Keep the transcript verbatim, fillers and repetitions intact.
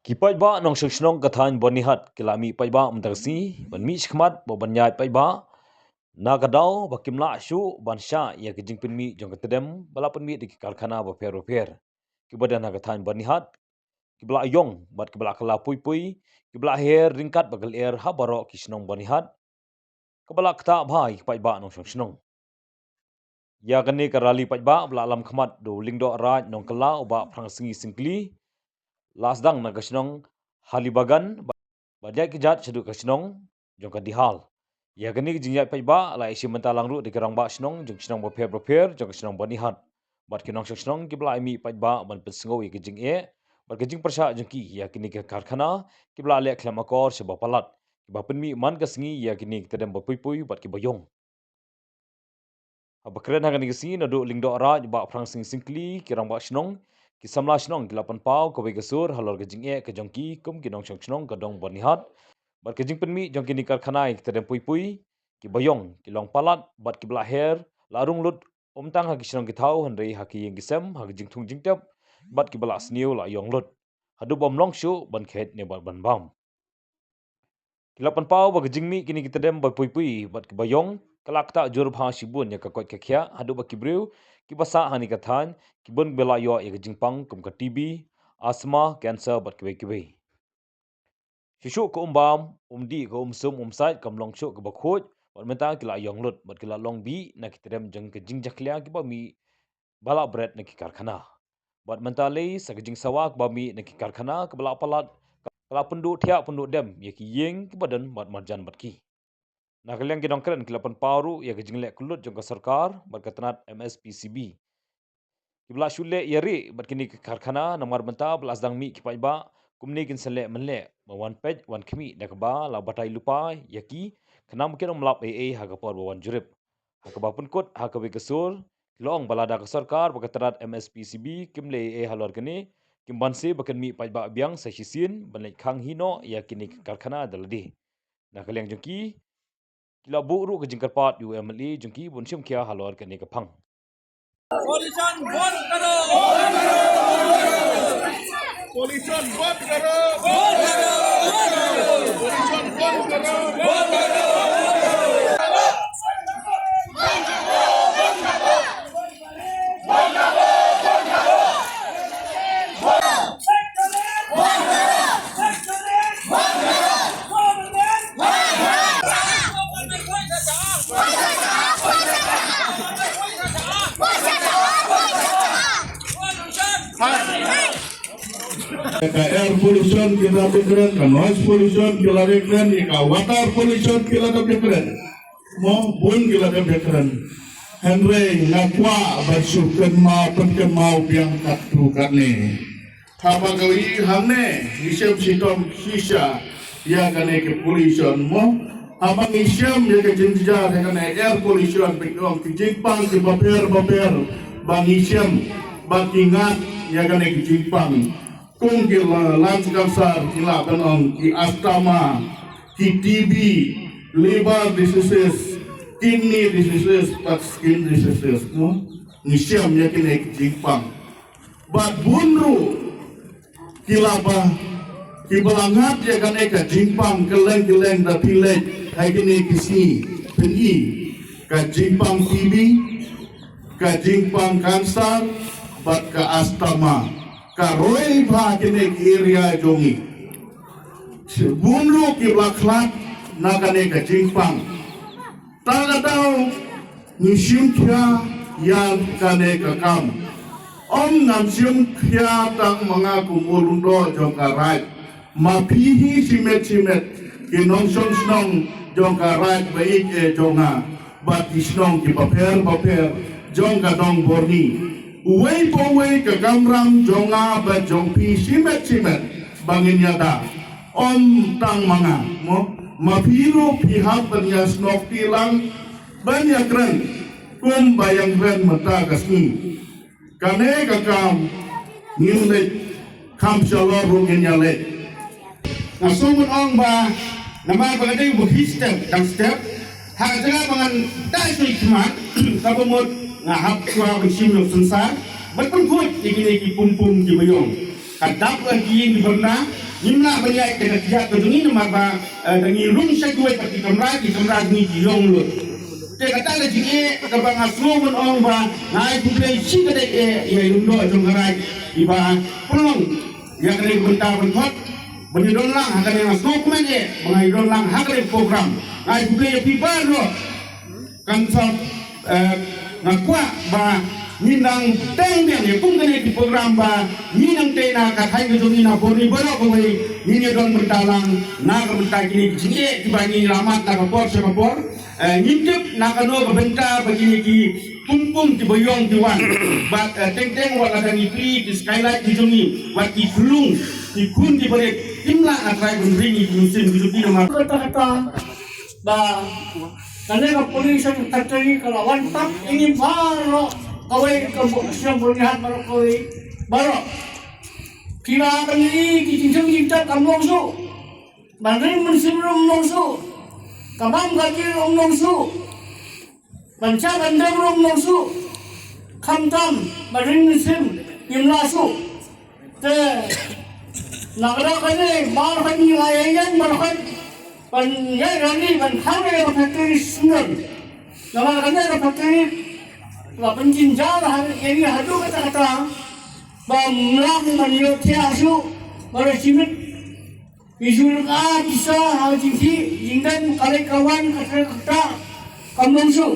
Ki paidbah nongshong shnong ka thaiñ Byrnihat ki la mih paidbah mynta ka sngi ban mih shakhmat bad ban ïaid paidbah na ka daw ba kim lah shuh ban shah ïa ka jingpynmih jong ka tdem ba la pynmih da ki karkhana bapher bapher kiba don ha ka thaiñ Byrnihat, kiba la ïong bad kiba la kylla pui pui, kiba la her ryngkat bad ka lyer ha baroh ki shnong Byrnihat, kaba la ktah bha ïa ki paidbah nongshong shnong. Ïa kane ka rali paidbah ba la lam khmat da u Lyngdoh Raid Nongkylla u Bah Phrangsngi Syngkli, la sdang na ka shnong Halibagan, ba ïaid kjat shaduh ka shnong jong ka Dihal. Ïa kane ka jingïaid paidbah la ïashim bynta lang ruh da ki rangbah shnong jong ki shnong bapher bapher jong ka shnong Byrnihat bad ki nongshong shnong kiba la mih paidbah ban pynsngew ïa ka jingeh bad ka jingpyrshah jong ki ïa kine ki karkhana kiba la leh khlem akor shaba palat, kiba pynmih man ka sngi ïa kine ki tdem bapui pui bad kiba ïong. Haba kren ha kane ka sngi naduh u Lyngdoh Raid Bah Phrangsngi Syngkli, ki rangbah shnong, ki samla shnong ki la pynpaw kawei ka sur halor ka jingeh ka jong ki kum ki nongshong shnong ka dong Byrnihat bad ka jingpynmih jong kine ki karkhana ïa ki tdem pui pui, kiba ïong ki long palat bad kiba la her la rung lut, ym tang ha ki shnong ki thaw hynrei ha ki ïing ki sem, ha ki jingthung jingtep bad kiba la sniew la ïong lut haduh bym long shuh ban kheit ne bad ban bam. Ki la pynpaw ba ka jingmih kine ki tdem bapui pui bad kiba ïong ka la ktah jur bha shibun ïa ka koit ka khiah haduh ba ki briew kiba sah ha kane ka thaiñ ki bun ba la ïoh ïa ka jingpang kum ka T B, asthma, cancer bad kiwei kiwei. Shuh shuh ka um bam, um dih, ka um sum, um sait kam long shuh kaba khuid bad mynta ki la ïong lut bad ki la long bih na ki tdem jong ka jingjakhlia kiba mih ba la bret na ki karkhana. Bad mynta lei sa ka jingsawa kaba mih na ki karkhana kaba la palat ka la pynduh thiah pynduh dem ïa ki ïing kiba don bad marjan bad ki. Na ka liang ki nongkren ki la pynpaw ruh ïa ka jingleh kyllut jong ka sorkar bad ka tnat M S P C B kiba la shu leh ïa ri bad kine ki karkhana namar mynta ba la sdang mih ki paidbah kumne kin sa leh mynleh ba wan peit wan khmih da kaba la batai lypa ïa ki khnang ba kin ym lap ei ei ha ka por ba wan jurip. Ha kaba pynkut ha kawei ka sur ki la ong ba lada ka sorkar bad ka tnat M S P C B kim leh ei ei halor kane, kim banse ba kin mih paidbah biang sa shisien ban leit khang hi noh ïa kine ki karkhana da lade. Na ka liang jong ki ki la buh ruh ka jingkyrpad ïa u M L A jong ki ban shim khia halor kane ka phang. Pollution बंद करो। Pollution बंद करो। Pollution बंद करो। Ka air pollution ki la dep kren, ka noise pollution ki la dep kren, ka water pollution ki la dep kren. Mo bun ki la dep kren. Hynrei nga kwah ban shu kynmaw, pynkynmaw biang katto katne. Haba ka ïohi hangne ngi shem shitom shisha ïa kane ka pollution mo. Haba ngi shem ïa ka jingjia ïa kane air pollution, pyndonkam ki jingpang kiba pher ba pher ba ngi shem ba ki ngat ïa kane ka jingpang. Kum ki la lung cancer, ki la ban ong ki asthma, ki T B, liver diseases, kidney diseases, bad skin diseases mo. Ngi shem ïa kine ki jingpang. Bad bun ruh ki la ba, kiba la ngat ïa kane ka jingpang kylleng kylleng da phi leit ha kine ki sngi, phin i ka jingpang T B, ka jingpang cancer bad ka asthma. Ka roi bha kine ki area jong ngi. Bun ruh kiba la khlad na kane ka jingpang. Ta ka daw ngi shim khia ïa kane ka kam. Ym ngan shim khia tang ma nga kum u lyngdoh jong ka raid. Ma phi hi shimet shimet ki nongshong shnong jong ka raid ba ïeit eh jong nga bad ki shnong kiba pher ba pher jong ka dong Byrni. Uwei pa uwei ka kamram jong nga bad jong phi shimet shimet ba ngin ïada. Ym tang ma nga mo, ma phi ruh phi hap ban ïa snoh ti lang ban ïa kren kum ba ïa kren mynta ka sngi. Kane ka kam ngin leit, kam shalor ruh ngin ïa leit. Nga sngewbha ban ong ba namar ba ka dei ba hi step dang step, ha ka jaka ba ngan dei sui khmat, ka ba mut nga hap shuwa ban shim ïa u sensar bad pynkhuid ïa kine ki pum pum kiba ïong. Ka dap ka ki ïing ki bynta, Ngim lah ban ïaid da ka kjat ka jong ngi namar ba, eh, da ngi rung sha kiwei pat ki kamra, ki kamra jong ngi ki ïong lut. Te kata ka jingeh kaba nga sngew ban ong ba nga ai khublei shikatdei eh ïa i Lyngdoh jong ka Raid iba pynlong ïa kane ka bynta ban khot ban ïadon lang ha kane, nga sngewkmen eh ba nga ïadon lang ha kane ka program. Nga ai khublei ïa phi baroh. Kan sa, eh, nga kwah ba ngin nang teng biang ïa kum kane ki program ba ngi nang tei na ka thaiñ ka jong ngi na Burni baroh kawei, ngin ïa don bynta lang na ka bynta kine ki jingeh kiba ngi la mad na ka por sha ka por. Eh, ngim tip na kano ka bynta ba kine ki pum pum kiba ïong ki wan. Bad, eh, teng teng wat la ka ngi pli ki skylight ki jong ngi, wat ki khlung, ki khun ki barit, kim lah nga trai ban ring ki mynsiem ki jong ki namar kata kata ba kane ka pollution factory ka la wan tap ïa ngi baroh kawei ka bo-, shnong Byrnihat baroh kawei baroh. Ki la ban ïa ki jingthung jingtep kam long shuh. Ban ring mynsiem ruh ym long shuh. Ka bam ka kir ruh ym long shuh. Ban shah ban dem ruh ym long shuh. Khamtam ban ring mynsiem ngim lah shuh. Te na ka daw kane baroh kane ngi la ïeng baroh kane ban ïaid rally ban khang ïa ka factory sngewbha. Namar kane ka factory la pynjynjar ha ïa ngi haduh katta katta ba ym lah ban ïoh thiah shuh baroh shi miet. Ki shu rah pisa ha jingkhih jingdon ka leit ka wan ka trei ka ktah kam long shuh.